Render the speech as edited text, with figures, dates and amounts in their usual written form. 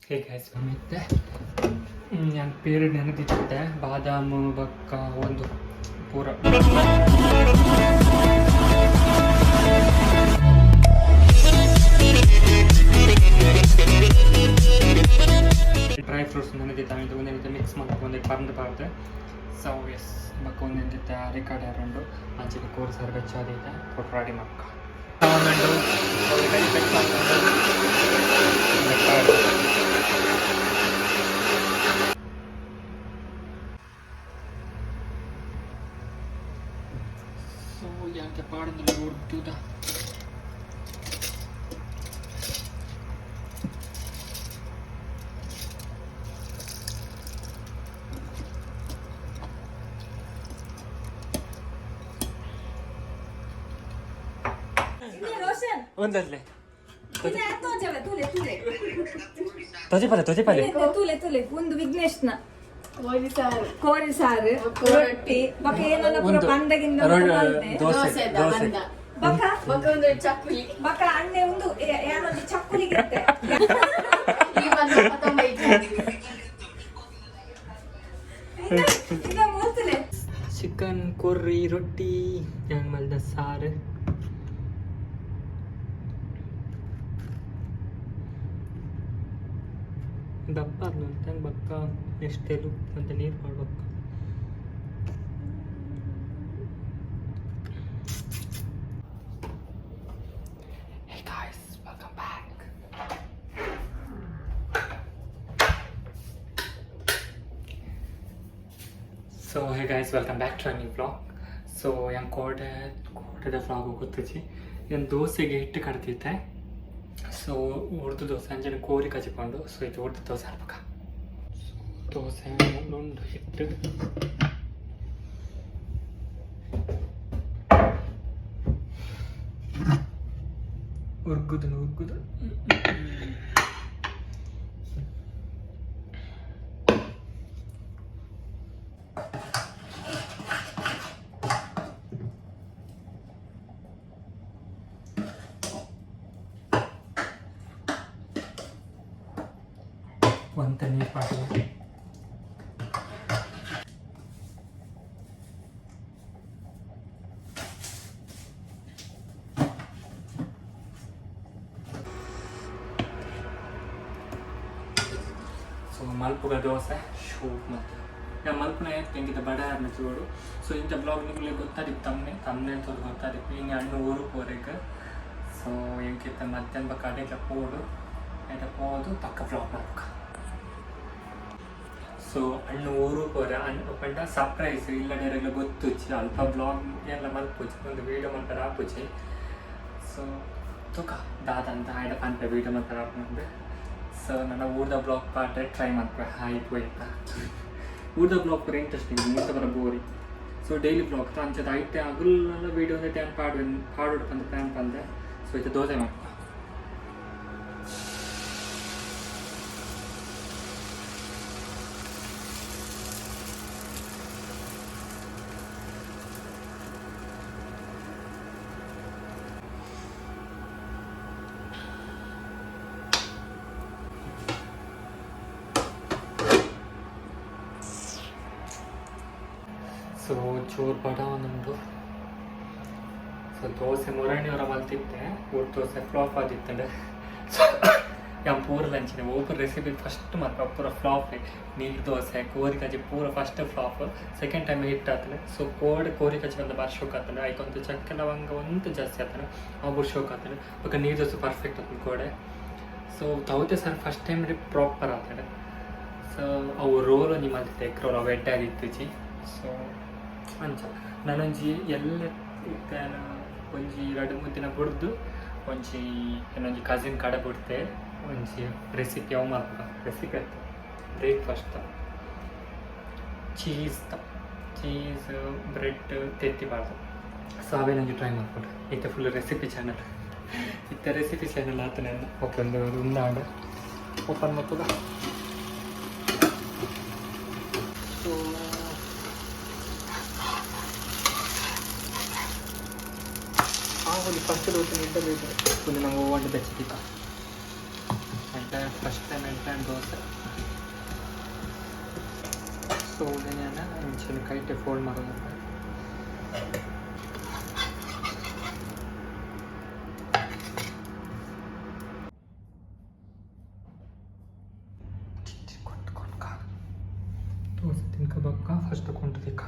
Hey guys, ಇತ್ತೆ ನಾನು ಪೇರು ನೆನೆದಿತ್ತೆ, ಬಾದಾಮು ಬೊಕ್ಕ ಒಂದು ಪೂರ ಡ್ರೈ ಫ್ರೂಟ್ಸ್ ನೆನೆದಿತ್ತ. ಒಂದೆಂತ ಮಿಕ್ಸ್ ಮಲ್ಪು, ಒಂದೇ ಪರಂದು ಪಾಡ್ದು. ಸೊ ಎಸ್, ಬೊಕ್ಕ ಒಂದೆಂತ ರೆಕಾರ್ಡ್ ಉಂಡು. ಅಂಚಿನ ಕೋರಿ ಸಾರು ಬೆಚ್ಚಾದೈತೆ, ಕೊಟ್ಟು ರೆಡಿ ಮಕ್ಕ ಉಂಡು. ಸೊ ಯಾಕೆ ಪಾಡಂದ್ರೆ ಉರ್ದುದ. ರೋಷನ್. ಒಂದಲ್ಲೇ. ತೂಲೆ ತೂಲೆ. ತೊಜೆ ಪಲ್ಲೆ, ತೊಜೆ ಪಲ್ಲೆ. ತೂಲೆ ತೂಲೆ, ಒಂದು ವಿಘ್ನೇಶ್ನ. ಕೋಳಿ ಸಾರು. ಕೋರಿ ಸಾರು, ರೊಟ್ಟಿ, ಬೊಕ ಏನಲ್ಲ ಪೂರ. ಒಂದು ಪಂಡಗಿಂದ. ದೋಸೆ. ದೋಸೆ. ದೋಸೆ. ಬಂದ. ಬೊಕ ಬೊಕ ಒಂದು ಚಕ್ಕುಲಿ. ಬೊಕ ಅಣ್ಣೆ ಒಂದು ಏನೊಂದು ಚಕ್ಕುಲಿಗಿತ್ತೆ. ಈ ಬಂದ ಕೊತ್ತಂಬರಿ. ಇದ ಮೂರ್ತಲೆ. ಚಿಕನ್ ಕೊರ್ರಿ, ರೊಟ್ಟಿ, ಹೆಂಗ್ ಮಲ್ದ ಸಾರು. ದಪ್ಪ ಅಂತ ಬಕ್ಕ ನೆಕ್ಸ್ಟ್ ಅಂತ ನೀರು ಮಾಡ್ಬೇಕು. Hey guys, welcome back. So hey guys, welcome back to new vlog. So yang ಕೋಡೆ ಕೋಟೆದ ವ್ಲಾಗ್ ಗೊತ್ತಿಜಿ. ಏನು ದೋಸೆಗೆ ಹಿಟ್ಟು ಕಡ್ತಿದ್ದೆ. ಸೊ ಉರ್ದು ದೋಸೆ ಅಂಚನೆ ಕೋರಿ ಕಜಿಕೊಂಡು. ಸೊ ಇದು ಉರ್ದು ದೋಸೆ ಅನ್ಬೇಕ. ಸೊ ದೋಸೆ ಉಂಡು ಹಿಟ್ಟು. ಉರ್ಗುದು ಉರ್ಗುದು. ಒಂತ ನೀರು ಪಾಟು. ಸೊ ಮಲ್ಪುಗ ದೋಸೆ ಶೂ ಮತ್ತು ನಾ ಮಲ್ಪುನ ತೆಂಗಿದ ಬಡ ಚೂಡು. ಸೊ ಇಂಥ ಬ್ಲಾಗ್ ನಿಮಗೆ ಗೊತ್ತಾದಿತ್ತು, ತಮ್ಮನೆ ತಮ್ಮನೆ ಅಂತ ಗೊತ್ತಾದಿತ್ತು. ಹಿಂಗೆ ಹಣ್ಣು ಊರು ಪೋರೆಗ್. ಸೊ ಎಂಕಿತ್ತ ಮಧ್ಯಾಹ್ನ ಬಕ್ಕ ಅಡೆಗ್ಲ ಪೋಡು, ಐಟ ಪೋದು ಪಕ್ಕ ಬ್ಲಾಗ್ ಮಲ್ಪುಗ. ಸೊ ಹಣ್ಣು ಊರು ಪೋರೆ ಅಣ್ಣ ಪಂಡ ಸರ್ಪ್ರೈಸ್ ಇಲ್ಲಡೆರೆಗ್ಲ ಗೊತ್ತುಚ್ಚಿ. ಅಲ್ಪ ಬ್ಲಾಗ್ ಎಲ್ಲ ಮಲ್ಪುಚಿ, ಒಂದು ವೀಡಿಯೋ ಮಲ್ಪರ ಆಪುಚಿ. ಸೊ ತುಕ ದಾದಂತ ಆಯ್ಡ ಪನ್ಪೆ ವೀಡಿಯೋ ಮಲ್ಪರ ಆಪುನಂದು. ಸೊ ನನ್ನ ಊರ್ದ ಬ್ಲಾಗ್ ಪಾಟ್ರೆ ಟ್ರೈ ಮಾಡ್ಪೆ. ಹಾಯ್ ಪೋಯ್ತ ಊರ್ದ ಬ್ಲಾಗ್ ಪೂರ ಇಂಟ್ರೆಸ್ಟಿಂಗ್, ಮೂರ್ತ ಬರ ಬೋರಿ. ಸೊ ಡೈಲಿ ಬ್ಲಾಗ್ ಅಂಚದ ಐತೆ ಅಗುಲ್ನೆಲ್ಲ ವೀಡಿಯೋ ಒಂದು ಟ್ಯಾನ್ ಪಾಡು ಪಾಡೋಡು ಪಂದ ಪ್ಲ್ಯಾನ್ ಪಂದೆ. ಸೊ ಇದು ದೋಸೆ ಮಾಡ್ಪ. ಸೊ ಚೂರು ಬಡ ಒಂದುಂಡು. ಸೊ ದೋಸೆ ಮುರಣಿಯವರ ಮಲ್ತಿತ್ತೆ. ಊರು ದೋಸೆ ಫ್ಲಾಪ್ ಆದಿತ್ತಂಡೆ. ಸೊ ಯಾ ಪೂರ ಲಂಚಿನ ಓಪನ್ ರೆಸಿಪಿ ಫಸ್ಟ್ ಮಾತ್ರ ಪೂರ ಫ್ಲಾಪ್. ನೀರು ದೋಸೆ, ಕೋರಿ ಕಜಿ ಪೂರ first flop. Second time hit ಆತನೆ. ಸೊ ಕೋಡ್ ಕೋರಿ ಕಜಿ ಬಂದ ಬಾರಿ ಶೋಕ್ ಆತನೆ. ಐಕೊಂದು ಚಕ್ಕೆ ಲವಂಗ ಒಂದು ಜಾಸ್ತಿ ಆತನೆ, ಅವು ಶೋಕ್ ಆತನೆ. ಬೊಕ ನೀರು ದೋಸೆ ಪರ್ಫೆಕ್ಟ್ ಆತನೆ ಕೋಡೆ. ಸೊ ತೌತೆ ಸರ್ ಫಸ್ಟ್ ಟೈಮ್ ಪ್ರಾಪರ್ ಆತನೆ. ಸೊ ಅವು ರೋಲ್ ಒಂಜಿ ಮಲ್ತಿತ್ತೆ, ಎಗ್ ರೋಲ್, ಅವು ಎಡ್ಡೆ ಆದಿತ್ತುಜಿ. ಸೊ ಅಂಚ ನಾನೊಂಜಿ ಎಲ್ಲ ಇತ್ತೆ ಒಂಜಿ ರಡ್ಡ್ ಮೂರು ದಿನ ಬುಡ್ದು ಒಂಜಿ ಏನೊಂಜಿ ಕಸಿನ್ ಕಡೆ ಬುಡ್ತೆ ಒಂಜಿ ರೆಸಿಪಿ ಅವು ಮಲ್ಪುಗ. ರೆಸಿಪಿ ಅತ್ತ, ಬ್ರೇಕ್ಫಾಸ್ಟ್ ಚೀಸ್ ಚೀಸ್ ಬ್ರೆಡ್ ತೆತ್ತಿ ಪಾಡ್ದು. ಸೊ ಅವೇನೊಂಜಿ ಟ್ರೈ ಮಲ್ಪೊಡು. ಇತ್ತೆ ಫುಲ್ ರೆಸಿಪಿ ಚಾನಲ್, ಇತ್ತೆ ರೆಸಿಪಿ ಚಾನಲ್ ಆತನೆ. ಓಕೆ, ಒಂದು ಉಂದಾಂಡ್ ಓಪನ್ ಮಲ್ಪುಗ. ಸೊ ಆ ಒಂದು ಫಸ್ಟ್ ದೋಸೆ ನಿಂತ ಬೇಕು. ಒಂದು ನಂಗೆ ಒಂದು ಬೆಚ್ಚದಿಕ್ಕ ಅಂತ ಫಸ್ಟ್ ಟೈಮ್ ಎಂತ ಆ್ಯಂಡ್ ದೋಸೆ. ಸೊ ಉಂದೆನ್ ಇಂಚಿನ ಕೈಟೆ ಫೋಲ್ಡ್ ಮಾಡೋದು. ದೋಸೆ ತಿನ್ಕ ಬೊಕ್ಕ ಫಸ್ಟ್ ಕೊಂಡು ತಿಕ್ಕ.